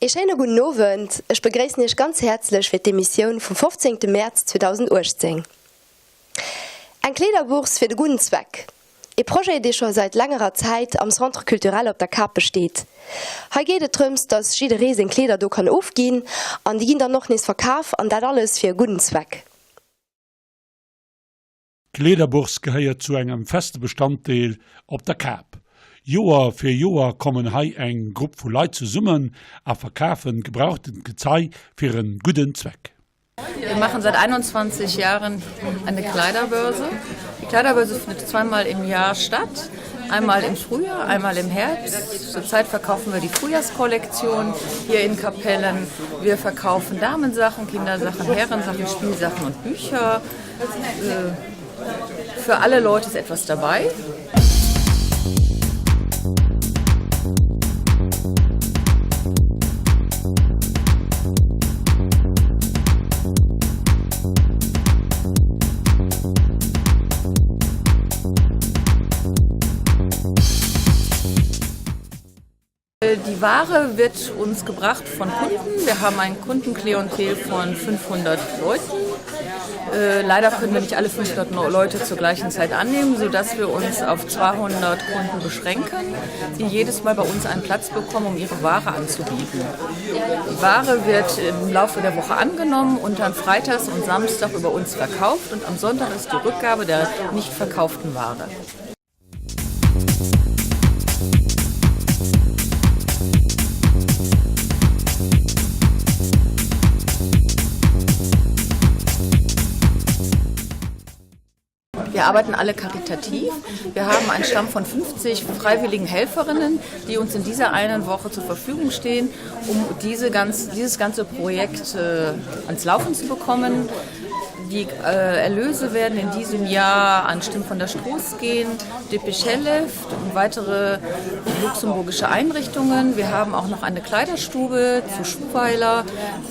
Ee schéine gudden Owend, ech begréissen Iech ganz häerzlech fir d'Emissioun vum 15 Mäerz 2018. Eng Kleederbourse fir de gudden Zweck, ee Projet dee scho seit längerer Zäit am Centre Culturel op der Kap besteet. Hei geet et drëms, dass jidderee seng Kleeder do kann ofginn an déi ginn dann och nees verkaf an dat alles fir e gudden Zweck. D'Kleederbourse gehéiert zu engem feste Bestanddeel op der Kap. Joer fir Joer kommen hei eng Grupp vu Leit zesummen a verkafen gebrauchtent Gezei fir en gudden Zweck. Wir machen seit 21 Jahren eine Kleiderbörse. Die Kleiderbörse findet zweimal im Jahr statt. Einmal im Frühjahr, einmal im Herbst. Zurzeit verkaufen wir die Frühjahrskollektion hier in Kapellen. Wir verkaufen Damensachen, Kindersachen, Herrensachen, Spielsachen und Bücher. Äh, für alle Leute ist etwas dabei. Die Ware wird uns gebracht von Kunden. Wir haben ein Kundenklientel von 500 Leuten. Äh, leider können wir nicht alle 500 Leute zur gleichen Zeit annehmen, sodass wir uns auf 200 Kunden beschränken, die jedes Mal bei uns einen Platz bekommen, um ihre Ware anzubieten. Die Ware wird im Laufe der Woche angenommen und dann freitags und Samstag über uns verkauft und am Sonntag ist die Rückgabe der nicht verkauften Ware. Wir arbeiten alle karitativ. Wir haben einen Stamm von 50 freiwilligen Helferinnen, die uns in dieser einen Woche zur Verfügung stehen, um diese ganz, dieses ganze Projekt äh, ans Laufen zu bekommen. Die äh, Erlöse werden in diesem Jahr an Stimmen von der Stroß gehen, DPCHLeft und weitere luxemburgische Einrichtungen. Wir haben auch noch eine Kleiderstube zu Schuhweiler,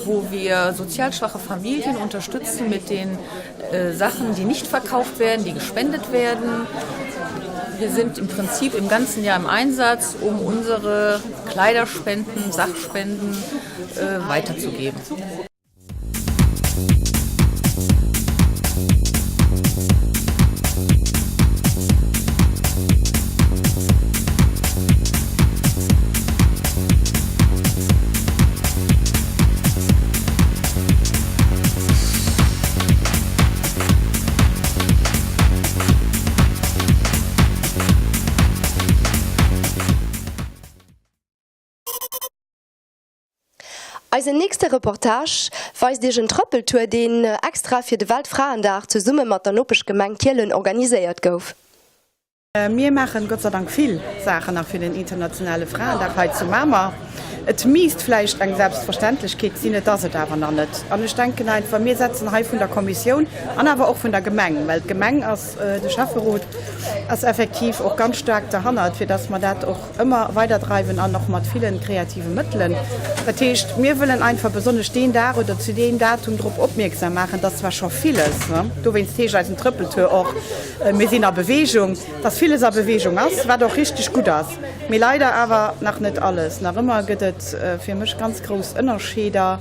wo wir sozial schwache Familien unterstützen mit den äh, Sachen, die nicht verkauft werden, die gespendet werden. Wir sind im Prinzip im ganzen Jahr im Einsatz, um unsere Kleiderspenden, Sachspenden äh, weiterzugeben. Eisen nächste Reportage weist Iech en Trëppeltour, deen extra fir de Weltfraendag zesumme mat der Nopeschgemeng Kielen organiséiert gouf. Mir maachen Gott sei Dank vill Saachen nach fir den internationale Fraendag hei zu Mamer. Et miisst vläicht eng Selbstverständlechkeet sinn, et ass et awer nach net. An ech denken einfach, mir setzen hei vun der Kommissioun an awer och vun der Gemeng, well d'Gemeng ass, de Schäfferot ass effektiv och ganz staark derhannert, fir dass mer dat och ëmmer weiderdreiwen an och mat villen kreative Mëttelen. Dat heescht, mir wëllen einfach besonnesch deen Dag oder zu deem Datum drop opmierksam maachen, dass zwar scho villes, dowéinst heescht eisen Trëppeltour och Mir sinn a Bewegung, dass villes a Bewegung ass, wat och richteg gutt ass, mee leider awer nach net alles. Nach ëmmer gëtt et fir mech ganz grouss Ënnerscheeder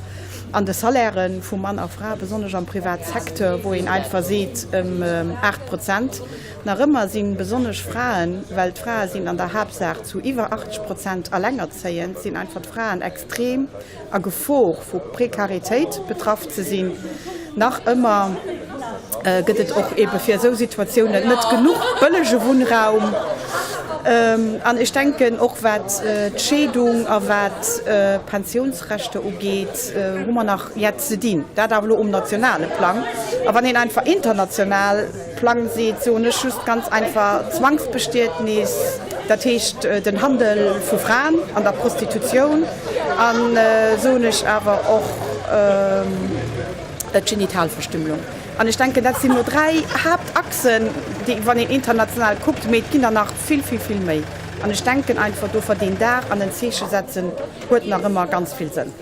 an de Salairë vu Mann a Fra, besonnesch am Privatsecteur, wou een einfach seet ëm 8 Prozent. Nach ëmmer si besonnesch Fraen, well d'Frae sinn an der Haaptsaach zu iwwer 80 Prozent allengerzéiend, sinn einfach d'Fraen extrem a Gefor vu Prekaritéit betraff ze sinn. Nach ëmmer gëtt et och ebe fir esou Situatiounen net genuch bëllege Wunnraum. An ech denken och wat d'Scheedung a wat d'Pensiounsrechter ugeet, hu mer nach jett ze dinn. Dat awer elo um nationale Plang. A wann een einfach international Plang seet, soen ech just ganz einfach Zwangsbestietnis, dat heescht den Handel vu Fraen an der Prostitutioun, a soen ech awer och d'Genitalverstümmelung. An ech denken, dat sinn elo 3 Haaptachsen, déi, wann een international kuckt, mee et ginn der nach vill, vill, vill méi. An ech denken einfach, dofir deen Dag an en Zeeche setzen, huet nach ëmmer ganz vill Sënn.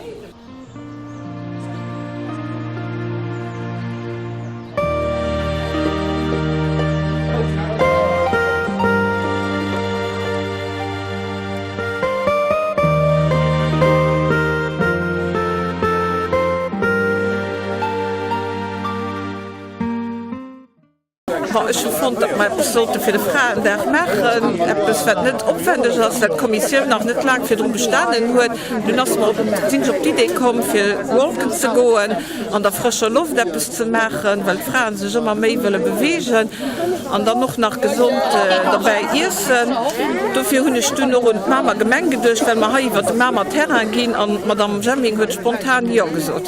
Ech hu fonnt, datt mer eppes sollte fir de Fraendag maachen, eppes wat net opwendeg ass, well d'Kommissioun nach net laang virdru bestanen huet. Dunn ass mer op, sinn ech op d'Idee komm fir walken ze goen, an der frëscher Loft eppes ze maachen, well d'Fraen sech ëmmer méi wëlle beweegen an dann och nach gesond derbäi iessen. Dofir hunn ech dunn och un d'Mamer Gemeng geduecht, well mer hei iwwer de Mamer Terrain ginn an d'Madame Jemming huet spontan Jo gesot.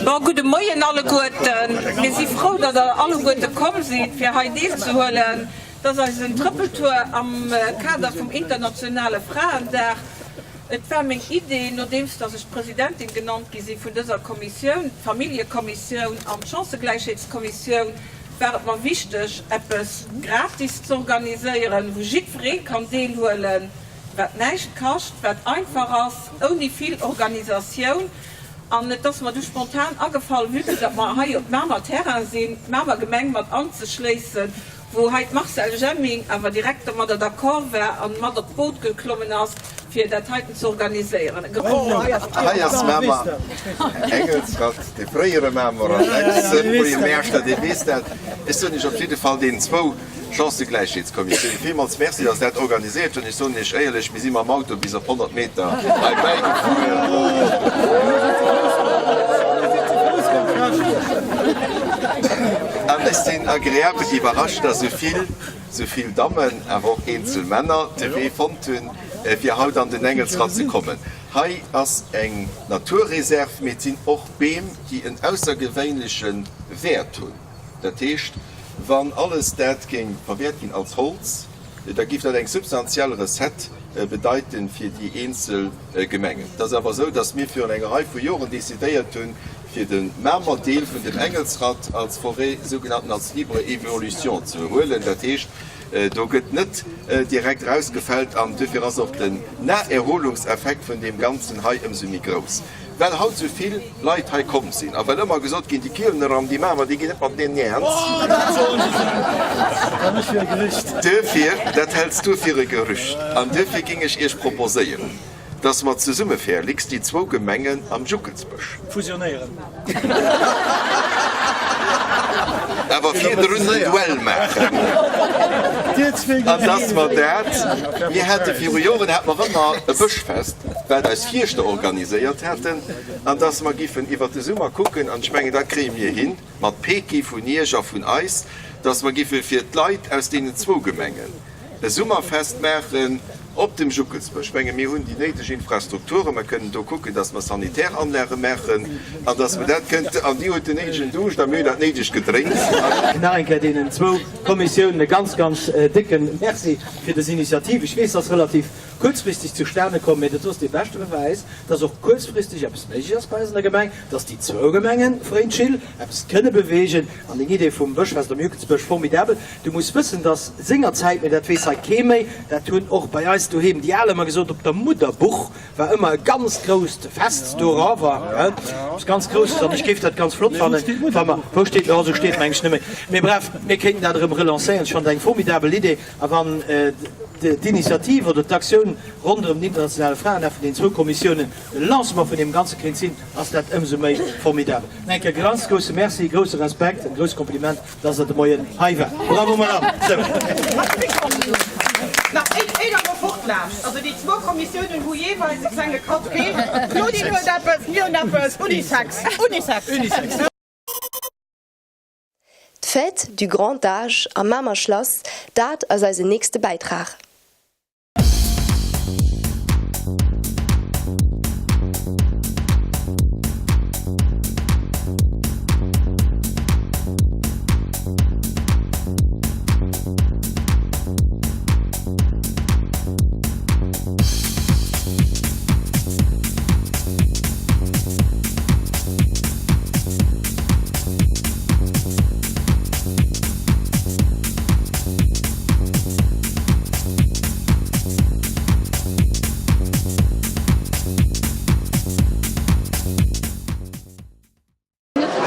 Bon, gudde Moien alleguerten. Mir si frou, datt der alleguerte komm sidd, fir hei deelzehuelen. Et ass eisen Trëppeltour am Kader vum internationale Fraendag. Et war meng Idee, nodeems datt ech Presidentin genannt gi si vun dëser Kommissioun, d'Familljekommissioun an d'Chancëgläichheetskommissioun, war et mer wichteg, eppes gratis z'organiséieren, wou jiddweree kann deelhuelen, wat näischt kascht, wat einfach ass, ouni vill Organisatioun. An et ass mer du spontan agefall, vue que datt mer hei op Mamer Terrain sinn, d'Mamer Gemeng mat anzeschléissen, wou hei d'Marcelle Jemming awer direkt domadder d'accord war an mat op d'Boot geklommen ass, fir dat heiten ze organiséieren. Hei ass Mamer Engelsratt, dee fréiere Mamer an Ex-Buergermeeschter, dee weess dat. Ech soen Iech op jidde Fall deenen zwou Chancëgläichheetskommissioune villmools Merci, datt se dat organiséiert hunn. Ech soen Iech éierlech, mir si mam Auto bis op 100 Meter hei bäigefuer. An ech sinn agreabel iwwerrascht, datt esou vill, esou vill Dammen, awer och eenzel Männer de Wee fonnt hunn, fir haut an den Engelsratt ze kommen. Hei ass eng Naturreserv, mee et sinn och Beem, déi en aussergewéinleche Wäert hunn. Dat heescht, wann alles dat géing verwäert ginn als Holz, da géif dat eng substantiell Recette bedeiten fir déi eenzel Gemengen. Et ass awer esou, dass mir virun enger Rei vu Joren decidéiert hunn, fir de Mamer Deel vun dem Engelsratt als Forêt sougenannten als libre évolution ze huelen. Dat heescht, do gëtt net direkt erausgefällt an duerfir ass och den Naherholungseffekt vun deem Ganzen hei ëmsou méi grouss. Well haut sou vill Leit hei komm sinn a well ëmmer gesot ginn, déi Kielener an déi Mamer, déi ginn net mateneen eens. Duerfir, dat häls du fir e Gerücht, an duerfir géing ech Iech proposéieren, dass mer zesumme fäerligst déi zwou Gemengen am Juckelsbësch. Fusionéieren. Awer virdrun en Duell maachen. An dass mer dat, mir hate viru Joren hate mer ëmmer e Bëschfest, wat eis Fierschter organiséiert haten, an dass mer giffen iwwert de Summer kucken, an ech mengen dat kréie mir hin, mat Peki vun Iech a vun eis, dass mer giffe fir d'Leit aus deenen zwou Gemengen e Summerfest maachen op dem Juckelsbësch. Ech menge mir hunn déi néideg Infrastrukturen, mer kënnen do kucken, dass mer Sanitäranlage maachen an dass mer dat kënnten, an Dir hutt den néidegen Duuscht a mir hunn dat néidegt Gedrénks. Nach eng Kéier deenen zwou Kommissiounen e ganz, ganz décke Merci fir des Initiativ. Ech weess, dass relativ kuerzfristeg zustane komm, mee dat ass dee beschte Bewäis, dass och kuerzfristeg eppes méiglech ass bei eis an der Gemeng, dass déi zwou Gemengen, Fréind Schill, eppes kënne beweegen. An deng Idee vum Bëschfest am Jukelsbësch, formidabel. Du muss wëssen, dass sengerzäit, mee dat weess hei kee méi, dat hunn och bei eis doheem déi Al ëmmer gesot, op der Mudderbuch war ëmmer e ganzt grousst Fest dorower, eppes ganz Grousses. An ech géif dat ganz flott fannen, wa mer, wou steet, jo, esou steet mengen ech net méi, mee bref, mir kéinten dat erëm relancéieren. Ech fannen dat eng formidabel Idee. A wann d'Initiativ oder d'Aktioun ronderëm den internationale Fraendag vun deenen zwou Kommissiounen de Lancement vun deem Ganze kéint sinn, ass dat ëmsou méi formidabel. Nach eng Kéier ganz grousse Merci, grousse Respekt, e grousst Kompliment, dass Der de Moien hei waart. Bravo, Madame! Sou. Nach éier mer fortlafen, also déi zwou Kommissiounen hu jeeweils e klenge Kaddo kritt. D'Claudine huet eppes, mir hunn eppes. Unisex, unisex. D'Féier. D'Fête du Grand Âge am Mamer Schlass, dat ass eisen nächste Bäitrag.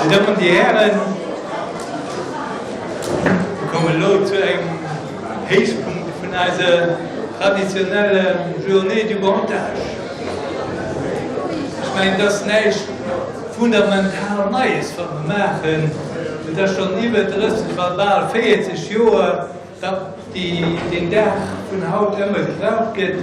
Dir Dammen an Dir Hären, mir kommen elo zu engem Héichpunkt vun eiser traditioneller Journée du Grand Âge. Ech mengen, et ass näischt fundamental Neies, wat mer maachen. Et ass schonn iwwer 30, bal 40 Joer, datt deen Dag vun haut ëmmer gebraucht gëtt,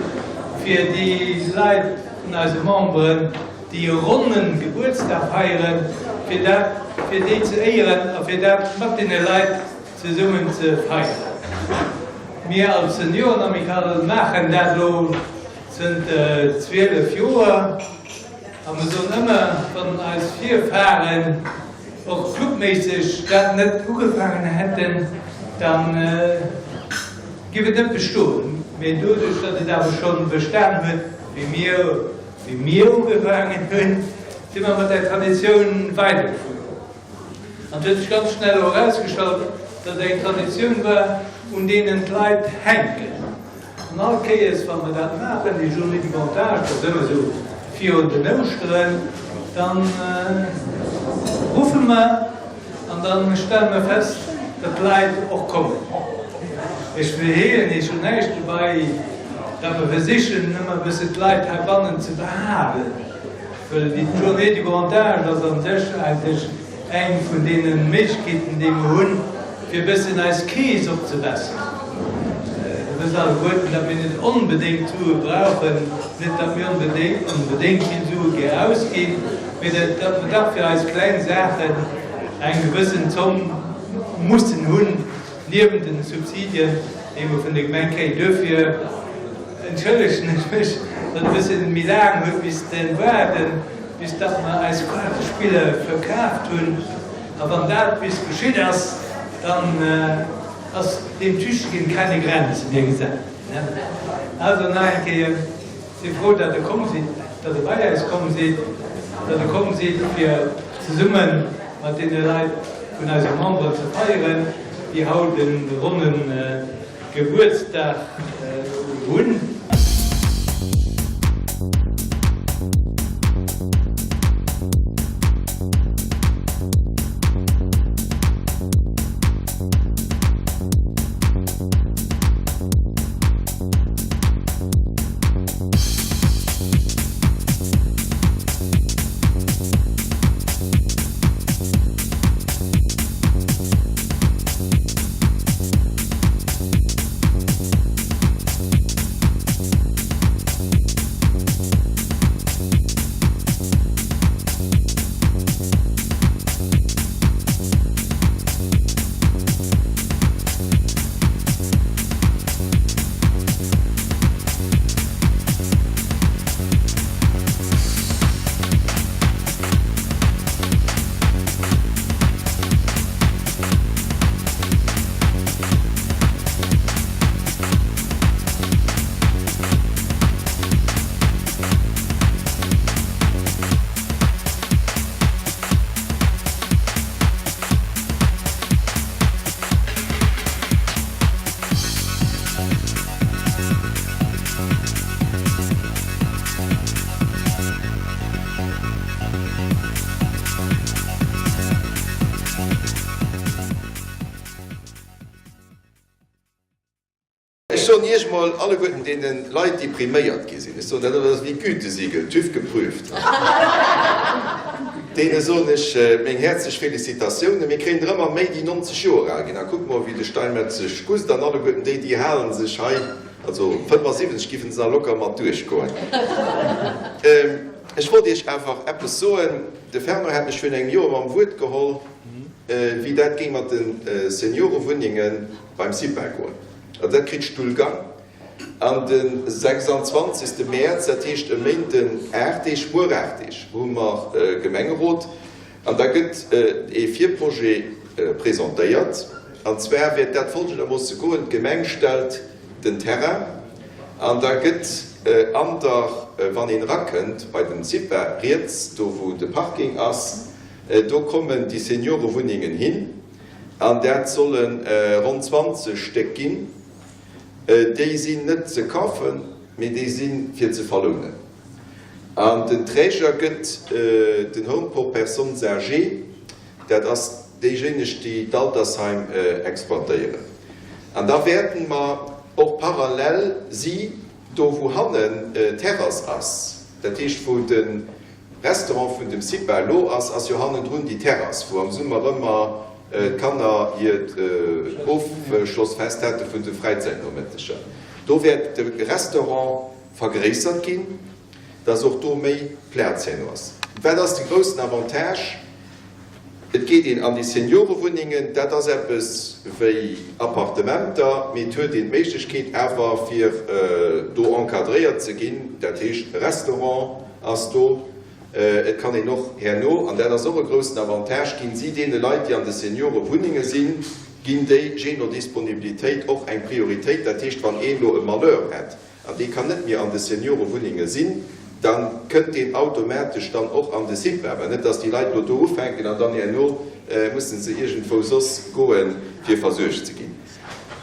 fir déi Leit vun eise Memberen, déi e ronne Gebuertsdag feieren, fir dat, fir déi ze éieren a fir dat mat deene Leit zesummen ze feieren. Mir als Seniorenamicale maachen dat elo zënter 12 Joer a mir soen ëmmer, wann eis Virfahren och clubméisseg dat net ugefaangen hätten, da giff et net bestoen. Mee doduerch, datt et awer scho bestan huet, wéi mir Wéi mir ugefaangen hunn, si mer mat där Traditioun weidergefuer. An et huet sech ganz schnell och erausgestallt, datt et eng Traditioun war, un deenen d'Leit hänken. An all Kéiers, wa mer dat maachen, déi Journée du Grand Âge, dat ass ëmmer esou virun den Ouschteren, da ruffe mer An da stelle mer fest, datt d'Leit och kommen. Ech verheelen Iech jo näischt dobäi, datt mer versichen, ëmmer e bësse d'Leit heibannen ze behalen, wëll déi Journée du Grand Âge ass a sech eigentlech eng vun deene Méiglechkeeten, déi mer hunn, fir e bëssen eis Keess opzebesseren. Dir wësst alleguerten, datt mir net onbedéngt Sue brauchen, net datt mir onbedéngt onbedéngt vill Sue gär ausginn, Mee datt mer dach fir eis kleng Saachen eng gewëssen Zomm mussen hunn, niewent den Subsidien, déi mer vun der Gemeng kréien. Duerfir entschëllegen ech mech, datt et e bësse méi laang huet misste waarden, bis datt mer eis Kaartespiller verkaaft hunn. A wann dat bis geschitt ass, dann ass dem Tüchtigen keine Grenze mehr gesat. Also nach eng Kéier. Si frou, datt Der komm sidd, datt Der bei eis komm sidd, datt Der komm sidd, fir zesumme mat deene Leit vun eise Memberen ze feieren, déi haut e ronne Gebuertsdag hunn. Ech soen Iech mol alleguerten, deene Leit, déi priméiert gi sinn, ech soen dat, dat ass wéi Gütesiegel, TÜV geprüft, deene soen ech meng häerzlech Félicitatiounen. Mir kréien der ëmmer méi, déi 90 Joer al ginn. A kuckt mol, wéi de Steinmetz sech gusst. An alleguerten déi, déi hale sech hei, also 75 giffen se nach locker mat duerchgoen. Ech wollt Iech awer eppes soen. De Fernand hat mech virun engem Joer mam Wuert geholl. wéi dat géing mat de Seniorewunnenge beim CIPA goen. Also dat kritt Stullgang. An de 26. Mäerz, dat heescht e Méinden 8 Deeg, muer 8 Deeg, hu mer Gemengerot an da gëtt ee Virprojet presentéiert. An zwar wäert dat folgendermoosse goen, D'Gemeng stellt den Terrain an da gëtt an der, wann een erakënnt bei den CIPA, riets, do wou de Parking ass, do kommen déi Seniorewunnengen hin an dat solle ronn 20 Stéck ginn. Déi sinn net ze kafen, mee déi si fir ze verlounen. An den Träger gëtt den Home pour personnes âgées, dat ass déijéineg, déi d'Altersheim exploitéieren. An da wäerte mer och parallel si do wou hannen d'Terrass ass, dat heescht wou de Restaurant vun dem CIPA elo ass, ass jo hannendrun déi Terrass, wou am Summer ëmmer d'Kanner hiert Ofschlossfest hate vun de Fräizäitnomëtteger. Do wäert de Restaurant vergréissert ginn, dass och do méi Plaz herno ass. Wat ass de groussen Avantage? Et geet een an déi Seniorewunnengen, dat ass eppes wéi Appartementer, mee et huet een d'Méiglechkeet awer fir do encadréiert ze ginn, dat heescht e Restaurant ass do, et kann een och herno, an dat ass och e groussen Avantage, ginn si deene Leit, déi an de Seniorewunnenge sinn, ginn déi jee no Disponibilitéit och eng Prioritéit, dat heescht wann een elo e Malheur hätt, an dee kann net méi an de Seniorewunnenge sinn, da kënnt deen automatesch dann och an de CIPA, well net dass déi Leit elo do ufänken an dann herno musse se iergendwou soss goen, fir versuergt ze ginn.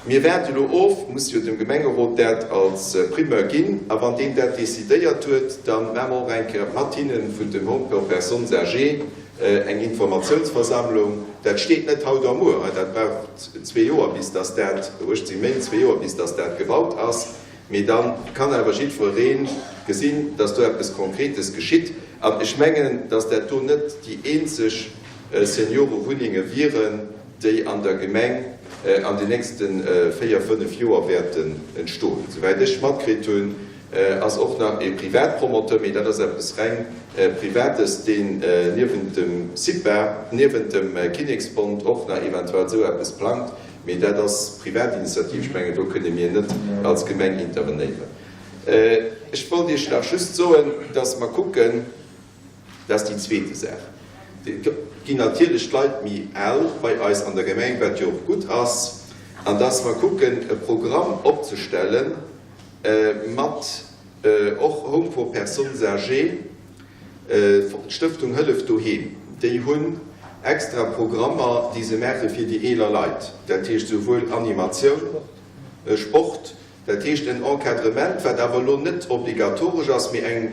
Mir waarde elo of, muss jo dem Gemengerot dat als Primeur ginn, a wann deen dat decidéiert huet, da maache mer och eng Kéier mat hinne vun dem Home pour personnes âgées eng Informatiounsversammlung. Dat steet net haut a muer, dat brauch zwee Joer, bis dass dat, 18 Méint, zwee Joer, bis dass dat gebaut ass. Mee da kann awer jiddweree gesinn, dass do eppes Konkretes geschitt. An ech mengen, dass dat do net déi eenzeg Seniorewunnenge wieren, déi an der Gemeng an den nächste véier, fënnef Joer wäerten entstoen. Souwäit ech matkritt hunn, ass och nach e Privatpromoteur, mee dat ass eppes reng Privates, deen niewent dem CIPA, niewent dem Kinneksbond och nach eventuell esou eppes plangt. Mee dat ass Privatinitiativ, ech mengen, do kënne mir net als Gemeng intervenéieren. Ech wollt Iech nach just soen, dass mer kucken, dat ass déi zweete Saach, et ginn natierlech d'Leit méi al bei eis an der Gemeng, wat jo och gutt ass, an dass mer kucken, e Programm opzestelle mat och Home pour personnes âgées, D'Stëftung Hëllef Doheem, déi hunn extra Programmer, déi se maache fir déi eeler Leit. Dat heescht esouwuel Animatioun, Sport, dat heescht en Encadrement, wat awer elo net obligatoresch ass, mee eng,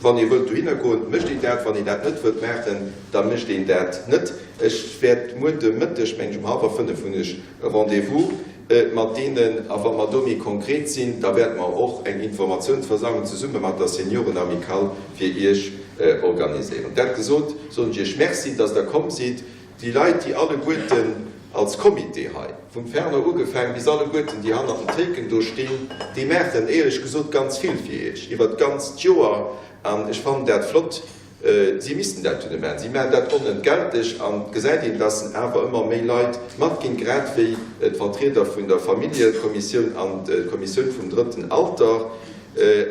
wann ee wëllt dohinner goen, mécht een dat, wann een dat net wëllt maachen, da mécht een dat net. Ech wäert muer de Mëtteg, meng ech um hallwer 5 hunn ech e Rendez-vous mat deenen, a wa mer do méi konkret sinn, da wäerte mer och eng Informatiounsversammlung zesumme mat der Seniorenamicale fir Iech organiséieren. Dat gesot, soen ech Iech Merci, dass Der komm sidd. Déi Leit, déi alleguerten als Comité hei, vum Fernand ugefaang bis alleguerten, déi hannert den Théiken do stinn, déi maachen éierlech gesot ganz vill fir Iech iwwert d'ganzt Joer an ech fannen dat flott. Si missten dat jo net maachen. Si maachen dat onentgeltlech an et gesäit een, dass awer ëmmer méi Leit matginn, grad wéi d'Vertrieder vun der Familljekommissioun an d'Kommissioun vum drëtten Alter.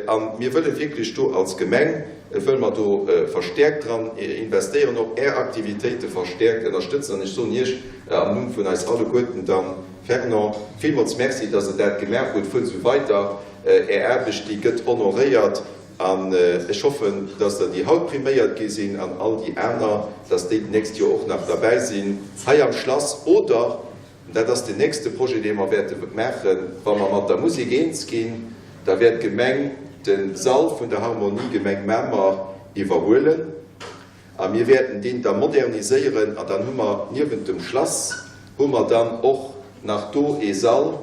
A mir wëlle wierklech do als Gemeng, wëlle mer do verstäerkt dran investéieren, och Är Aktivitéite verstäerkt ënnerstëtzen. An ech soen Iech am Numm vun eis alleguerten dann, Fernand, villmools Merci, dass Der dat gemaach hutt. Fuert esou weider. Är Aarbecht, déi gëtt honoréiert. An ech hoffen, dass der, déi haut priméiert gi sinn, an all déi aner, dass déi d'nächst Joer och nach derbäi sinn hei am Schlass. Oder, an dat ass den nächste Projet, dee mer wäerte maachen, wa mer mat der Musek eens ginn, da wäert d'Gemeng de Sall vun der Harmonie Gemeng Mamer iwwerhuelen. A mir wäerten deen da moderniséieren an dann hu mer niewent dem Schlass hu mer dann och nach do ee Sall,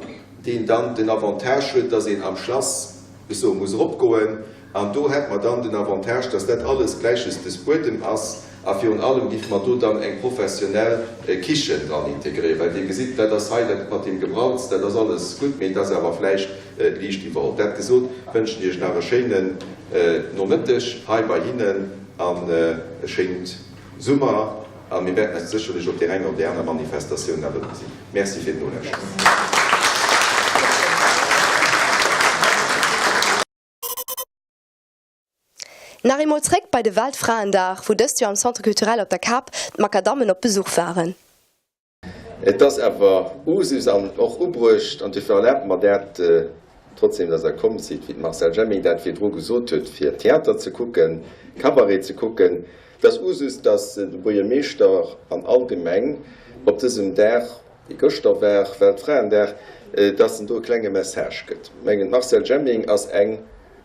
deen dann den Avantage huet, dass een am Schlass, ech soe muss eropgoen, an do hätt mer dann den Avantage, dass dat alles gläiches des Buedem ass a virun allem géife mer do dann eng professionell Kichen dran integréieren, well Dir gesitt, dat ass hei, dat mat deem Gebrauz, dat ass alles gutt, mee et ass awer vläicht liicht iwwerholl. Dat gesot, wënschen Iech nach e schéinen Nomëtteg hei bei hinnen. An e schéint Summer. A mir wäerten eis sécherlech op där enger oder där aner Manifestatioun nach erëmgesinn. Merci fir d'Nolauschteren. Nach eemol zréck bei de Weltfraendag, wou dëst Joer am Centre Culturel op der Kap d'Makadammen op Besuch waren. Et ass awer Usus an och ubruecht, an duerfir erlaabt mer dat trotzdem, dass Der komm sidd, wéi de Marcel Jemming dat virdru gesot huet, fir Theater ze kucken, Cabaret ze kucken. Et ass Usus, dass de Buergermeeschter an all Gemeng op dësem Dag, dee gëschter war, Weltfraendag, dass en do e klenge Message gëtt. Ech mengen, d'Marcel Jemming ass eng,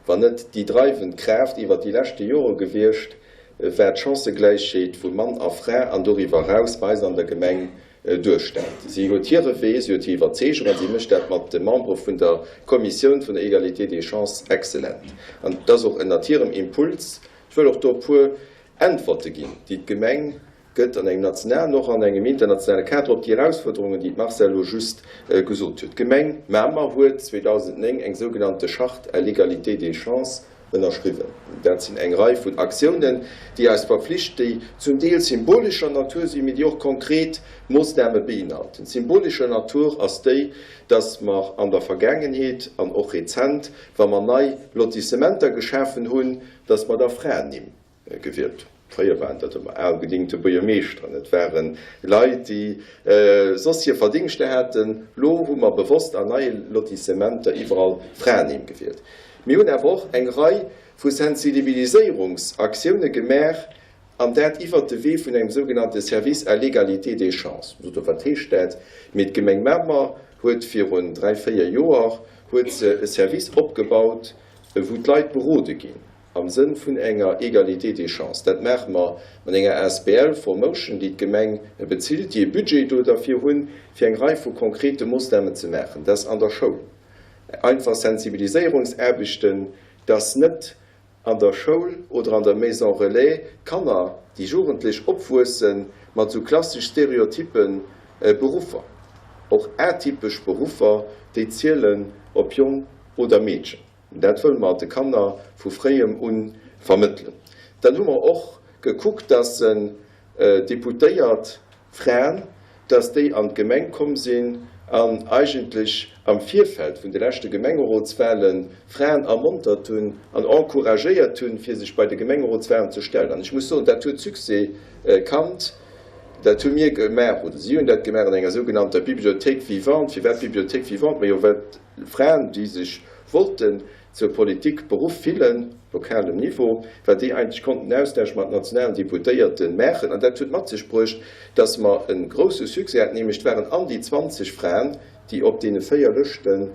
wann net déi dreiwend Kraaft iwwert déi leschte Jore gewiescht, wat d'Chancëgläichheet vu Mann a Fra an doriwwer eraus bei eis an der Gemeng duerstellt. Si huet hire Wee, si huet hir Iwwerzeegung a si mécht dat mat de Membere vun der Kommissioun vun der Égalité des chances exzellent. An et ass och ënnert hirem Impuls, ech wëll och do e puer Äntwerte ginn, déi d'Gemeng gëtt an engem nationalen, och an engem internationale Kader op déi Erausfuerderungen, déi d'Marcelle elo just gesot huet. D'Gemeng Mamer huet 2009 eng sougenannte Charte à l'égalité des chances ënnerschriwwen. Dat sinn eng Rei vun Aktiounen, déi eis verpflicht, déi zum Deel symbolescher Natur sinn, mee déi och konkret Moossname beinhalten. Symbolescher Natur ass déi, dass mer an der Vergaangenheet an och rezent, wa mer nei Lotissementer geschafen hunn, dass mer da Fraennimm gewielt hunn. Fréier waren dat ëmmer al gedingte Buergermeeschteren, et ware Leit, déi soss hir Verdingschter haten. Lo hu mer bewosst an neie Lotissementer iwwerall Fraennimm gewielt. Mir hunn awer och eng Rei vu Sensilibiliséierungsaktioune gemaach, an dat iwwert de Wee vun engem sougenannte Service à l'égalité des chances. Sot Der, wat heescht dat? Mee d'Gemeng Mamer huet virun dräi, véier Joer huet se e Service opgebaut, wou d'Leit berode ginn am Sënn vun enger Égalité des chances. Dat maache mer mat enger asbl 4Motion, déi d'Gemeng bezilt, déi e Budget do derfir hunn, fir eng Rei vu konkrete Moossnamen ze maachen. Dat ass an der Schoul einfach Sensibiliséierungsaarbechten, dass net an der Schoul oder an der Maison relais d'Kanner, déi Jugendlech opwuesse mat esou klassesch stereotyppe Beruffer, och atypesch Beruffer, déi zielen op Jong oder Meedchen. Dat wëlle mer de Kanner vu fréiem u vermëttelen. Dann hu mer och gekuckt, dass Deputéiert Fraen, dass déi an d'Gemeng komm sinn an eigentlech am Virfeld vun de leschte Gemengerotswahlen Fraen ermontert hunn an encouragéiert hunn, fir sech bei de Gemengerotswahlen ze stellen. An ech muss soen, dat huet Succès kannt. Dat hu mir gemaach, oder si hunn dat gemaach an enger sougenannter Bibliothèque vivante. Firwat Bibliothèque vivante? Majo, well Fraen, déi sech wollten zur Politik beruff fillen, op lokalem Niveau, wat déi eigentlech konnten Austausch mat nationalen Deputéierte maachen. An dat huet mat sech bruecht, dass mer e grousse Succès haten, nämlech et waren an déi 20 Fraen, déi op deene 4 Lëschte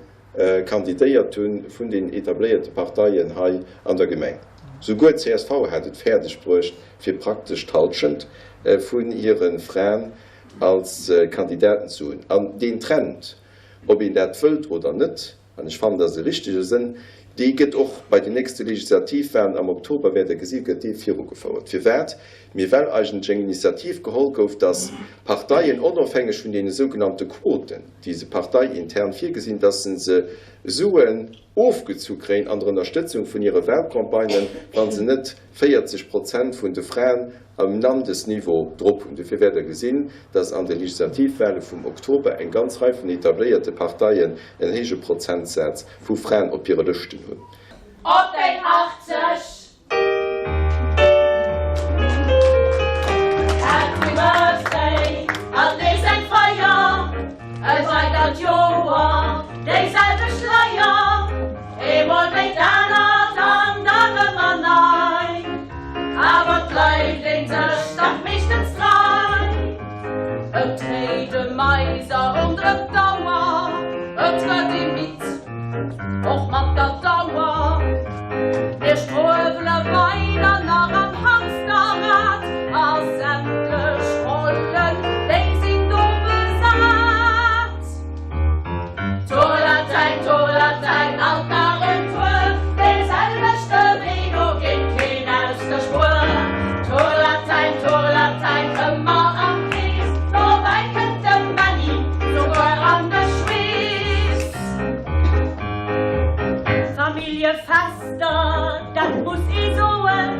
kandidéiert hu vun den etabléierte Parteien hei an der Gemeng. Souguer csv hat et fäerdeg bruecht, fir praktesch d'Halschent vun hire Fraen als Kandidaten ze hunn. An deen Trend, ob een dat wëllt oder net, an ech fannen, dat ass e richtege Sënn, dee gëtt och bei den nächste Legislativwahlen am Oktober, wäert Der gesinn, gëtt dee virugefouert. Firwat? Mee well eigentlech eng Initiativ geholl gouf, dass Parteien, onofhängeg vun deene sougenannte Quoten, déi se parteiintern virgesinn, dass se se Suen ofgezu kréien an der Ënnerstëtzung vun hire Wahlcampagnen, wa se net 40 Prozent vun de Fraen um Landesniveau drop hunn. Dofir wäert Der gesinn, dass an de Legislativwahle vum Oktober eng ganz Rei vun etabléierte Parteien en héije Prozentsaz vu Fraen op hire Lëschten hunn. Op deng 80! Happy Birthday an nees eng Feier, e weidert Joer, déiselwecht Leier. Eemol méi d'anert an da rëm an nei, awer 't bleift een sech dach meeschtens trei. Et dréit e Meiser ronderëm d'Auer, et gëtt ee midd, och mat der Dauer. Mir struewele weider nach am Hamsterrad a sämtlech Rollen, déi sinn do besat. Tour Latäin, Tour Latäin, alt nach en Tour, dee selwechte Wee, do geet keen aus der Spuer. Tour Latäin, Tour Latäin, ëmmer am Krees, dobäi kënnt de Männi souguer an de Schweess. Familljefester, dat muss ee soen,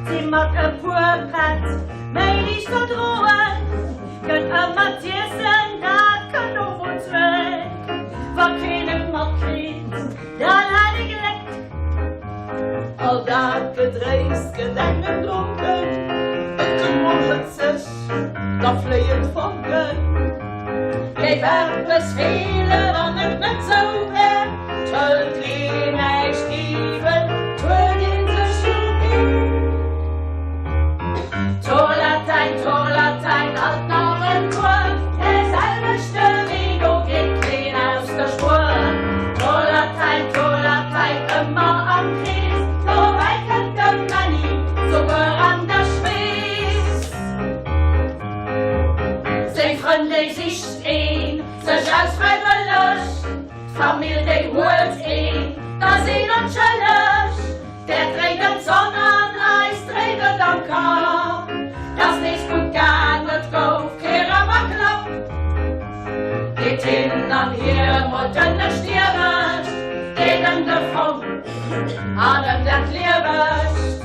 si mat e puer Pätt méi. liicht verdroen, gëtt ëmmer z'iessen, dat kënnt och mol zréck. Wa keen et matkritt, dann hat ee Gléck. All dat Gedréis gëtt engem dronken, et gëtt mol hëtzeg, da fléien d'Fonken. Géif eppes feele wann et net sou wär, 't wëllt een näischt iwwel, 't huet een sech jo gär. Tour Latäin, Tour Latäin, alt nach en Tour, dee selwechte Wee, do geet keen aus der Spuer. Tour Latäin, Tour Latäin, ëmmer am Krees, dobäi kënnt dem Männi souguer an de Schweess. Seng Frënn, déi sicht een sech aus fräiwëlleg, d'Famill, déi huet een, da sinn onschëlleg. D'Äerd dréit ëm d'Sonn an eis dréit et am Kapp, 't ass nees gutt gaang, et gouf kee Rammerklapp. Geet hin an hier, mol d'ënnescht Iewescht, geet ëm de Fong an ëm dat Liewescht.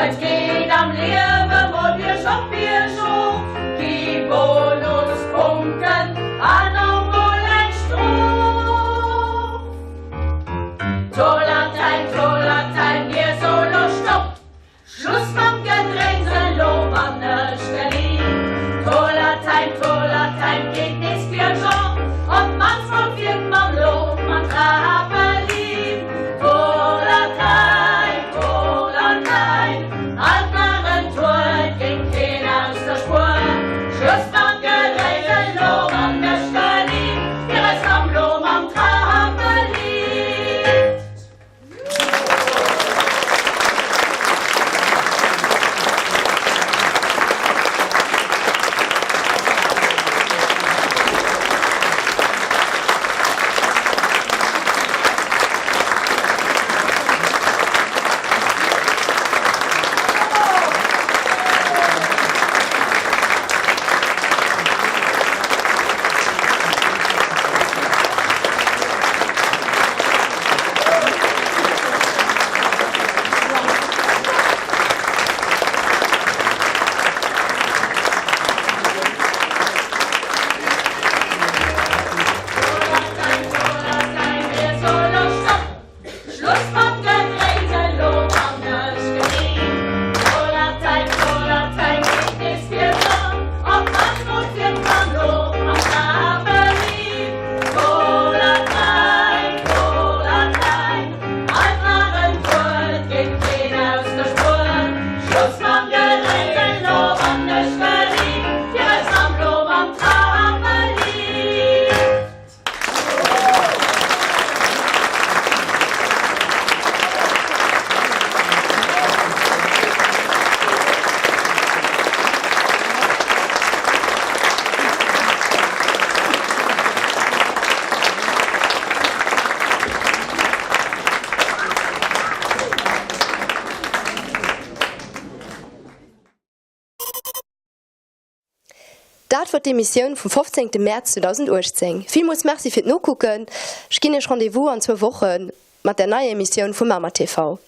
Et geet am Liewe mol biergop, biergof, gi Bonuspunkten an och mol eng Strof. Tour Latäin, Tour Latäin, mir soe lo Stopp! Schluss mam Gedréins, elo wann ech geliit. Tour Latäin, Tour Latäin, geet nees biergop, op d'mannst mol fir d'Mamm lo mam Trapeliit. Tour Latäin, Tour Latäin, alt nach en Tour, et geet keen aus der Spuer. Schluss mam Gedréins, elo wann ech geliit, fir eis Mamm lo mam Trapeliit. Schluss mam Gedréins, elo wann ech gemeet. Tour Latäin, Tour Latäin, geet nees biergop, op d'mannst mol fir d'Mamm lo mam Trapeliit. Tour Latäin, Tour Latäin, alt nach en Tour, et geet keen aus der Spuer. Schluss mam Gedréins, elo wann ech geliit, fir eis Mamm lo mam Trapeliit. Dat wor d'Emissioun vum 15 Mäerz 2018. Villmools Merci fir d'Nokucken. Ech ginn iech Rendez-vous an zwou Woche mat der neier Emissioun vu Mamer TV.